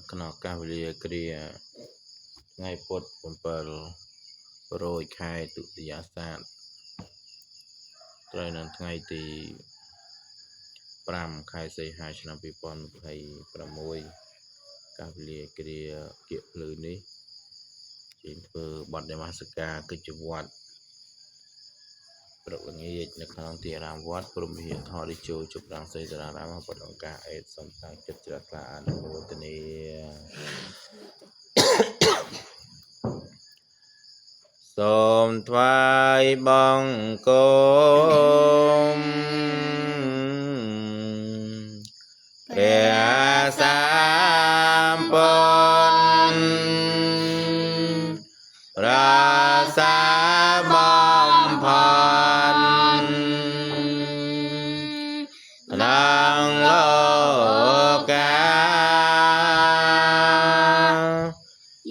ក្នុងឱកាសវេលាគ្រាថ្ងៃពុធ7រោចខែទុតិយាសាទត្រូវនៅថ្ងៃទី5ខែសីហាឆ្នាំ2026កាសវេលាគ្រាគៀកភ្លឺនេះជាធ្វើបទនមស្ការកិច្ចវត្តព្រឹកល្ងាចនៅក្នុងទីអារាមវត្តព្រមវិហារធរជោជប់រាំងសីតារាមបដអង្គការអេតសូមតាំងចិត្តជ្រះថ្លាអនុមោទនា សូមថ្វាយបង្គំព្រះសម្ពុទ្ធព្រះសាបំផនក្នុងលោកា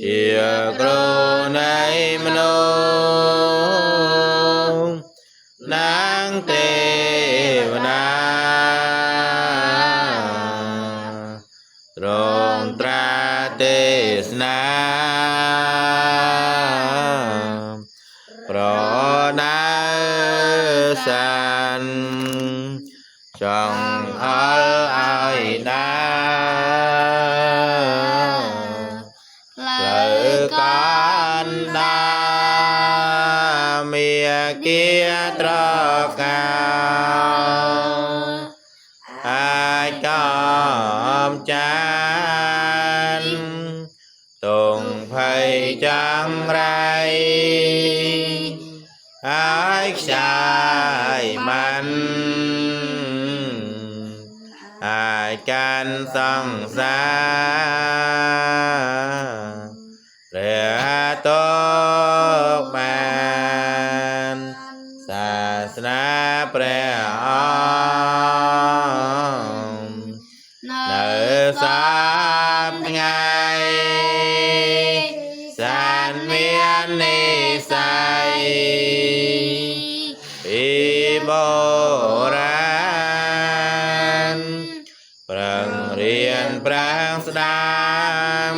ជាគ្រូនៃមនុស្សនាងទេវតាទ្រង់ត្រាទេសនាប្រណើសានចង់អល់ឲ្យណា ផ្លូ ផ្លូ វ វ ក កណ្ដាមាគាត្រកាអាចកំចានទងភ័យចង្រៃហើយខ្ចាយមិនអាចកាន់សង្សារព្រះតកបានសាសនាព្រះអង្គ នៅ នៅ ស សពថ្ងៃសានមាននិស័យពីបុរាណប្រឹងរៀនប្រាំងស្ដាំ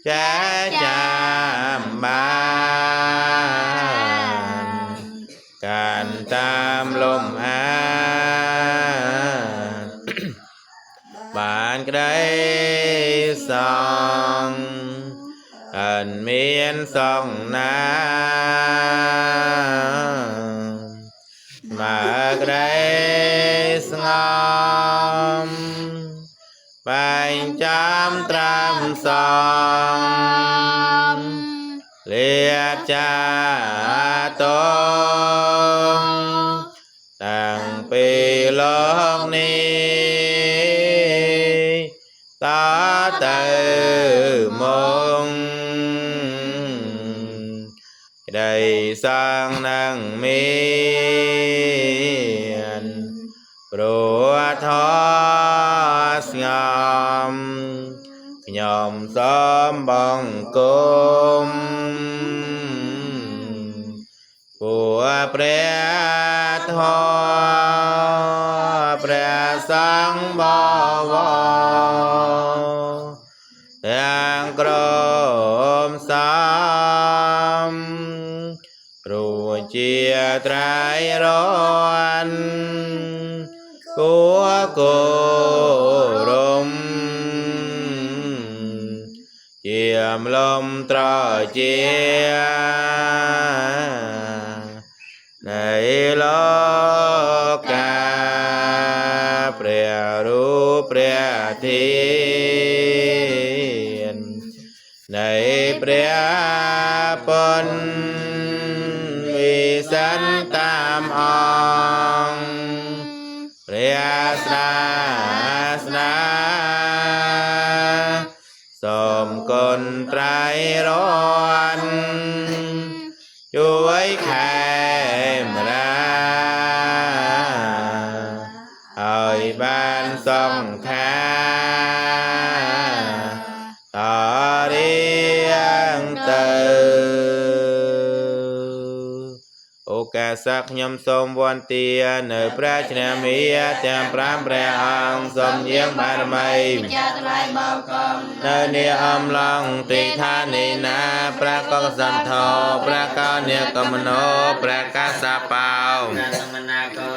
ចែកចាំបានកាន់តាមលំអានបានក្តីសងអិនមានសងណាស្មើក្តីស្ងំបែងចាំត្រាំសងលាចាតងតាំងពីលោកនេះតទៅមកក្តីសងនឹងមានព្រោះធម៌ស្ងំខ្ញុំសូមបង្គំពួព្រះធម៌ព្រះសង្ឃបវរទាំងក្រមសំព្រោះជាត្រៃរនគួគោរមជាមលំត្រជានៃលោកាព្រះរូបព្រះធាននៃព្រះពុនវិសិនតាមអង្គព្រះសាសនាសូមគុណត្រៃរនជួយខេមរាឲ្យបានសង្ខាតរៀងទៅអូកា សខ្ញុំសូមវន្តានៅព្រះជ្នមាទាំង5ព្រះអង្គសូមយាងបារមី ចាថ្លៃបងកុំ នៅនាអំឡងទីឋានីណាព្រះកុសន្ធោព្រះកោនិកមនោព្រះកាសបោ សមនាកោ